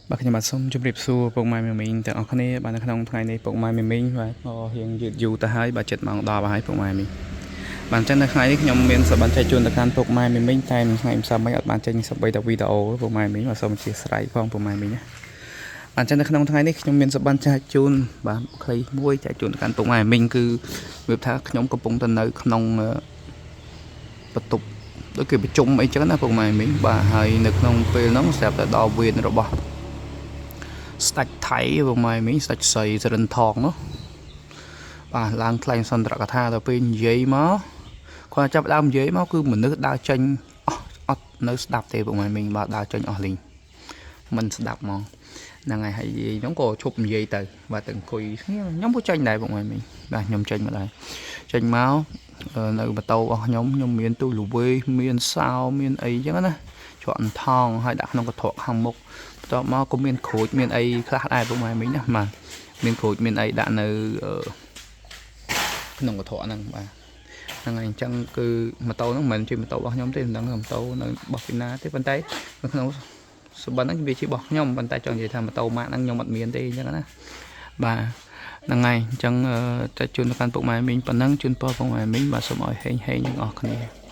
បាទខ្ញុំបាទសូមជម្រាបសួរពុកម៉ែមីមីងទាំងអស់គ្នាបាទនៅក្នុងថ្ងៃនេះពុកម៉ែមីមីងបាទក៏រៀងយឺតយូរទៅហើយបាទ7ម៉ោង10ហើយពុកម៉ែមីងបាទអញ្ចឹងនៅថ្ងៃនេះខ្ញុំមានសប្បុរសចែកជូនទៅកាន់ពុកម៉ែមីមីងតែនៅថ្ងៃម្សិលមិញអត់បានចេញសម្បីតែវីដេអូពុកម៉ែមីងបាទសូមអធ្យាស្រ័យផងពុកម៉ែមីងណាបាទអញ្ចឹងនៅក្នុងថ្ងៃនេះខ្ញុំមានសប្បុរសចែកជូនបាទខ្លីមួយចែកជូនទៅកាន់ពុកម៉ែមីងគឺវាថាខ្ញុំកំពុងតែនៅក្នុងបន្ទប់ដូចគេប្រជុំអីចឹងណាពុកម៉ែមីងបាទហើយនៅក្នុងពេលហ្នឹងស្រាប់តែដល់វេនរបស់ ស្ដេចថៃបងម៉ែមីងស្ដេចសីសរិនថងនោះបាទឡើងថ្លែងសន្ទរកថាដល់ពេលនិយាយមកគាត់ចាប់ដើមនិយាយមកគឺមនុស្សដើរចេញអស់អត់នៅស្ដាប់ទេបងម៉ែមីងបាទដើរចេញអស់លីងមិនស្ដាប់ហ្មងហ្នឹងហើយហើយយាយហ្នឹងក៏ឈប់និយាយទៅបាទទៅអង្គុយខ្ញុំក៏ចេញដែរបងម៉ែមីងបាទខ្ញុំចេញមកដែរចេញមកនៅម៉ូតូរបស់ខ្ញុំខ្ញុំមានទូល្វេមានសោមានអីចឹងណាច្រកអន្ថងហើយដាក់ក្នុងកន្ត្រកខាងមុខ បន្ទាប់មកក៏មានក្រូចមានអីខ្លះដែរពុកម៉ែមីងណាបាទមានក្រូចមានអីដាក់នៅក្នុងកន្ត្រកហ្នឹងបាទហ្នឹងហើយអញ្ចឹងគឺម៉ូតូហ្នឹងមិនមែនជាម៉ូតូរបស់ខ្ញុំទេមិនដឹងថាម៉ូតូនៅរបស់ពីណាទេប៉ុន្តែនៅក្នុងសម្បត្តិហ្នឹងវាជារបស់ខ្ញុំប៉ុន្តែចង់និយាយថាម៉ូតូម៉ាកហ្នឹងខ្ញុំអត់មានទេអញ្ចឹងណាបាទហ្នឹងហើយអញ្ចឹងតែជូនទៅកាន់ពុកម៉ែមីងប៉ុណ្ណឹងជូនពរពុកម៉ែមីងបាទសូមឲ្យហេងហេងទាំងអស់គ្នា។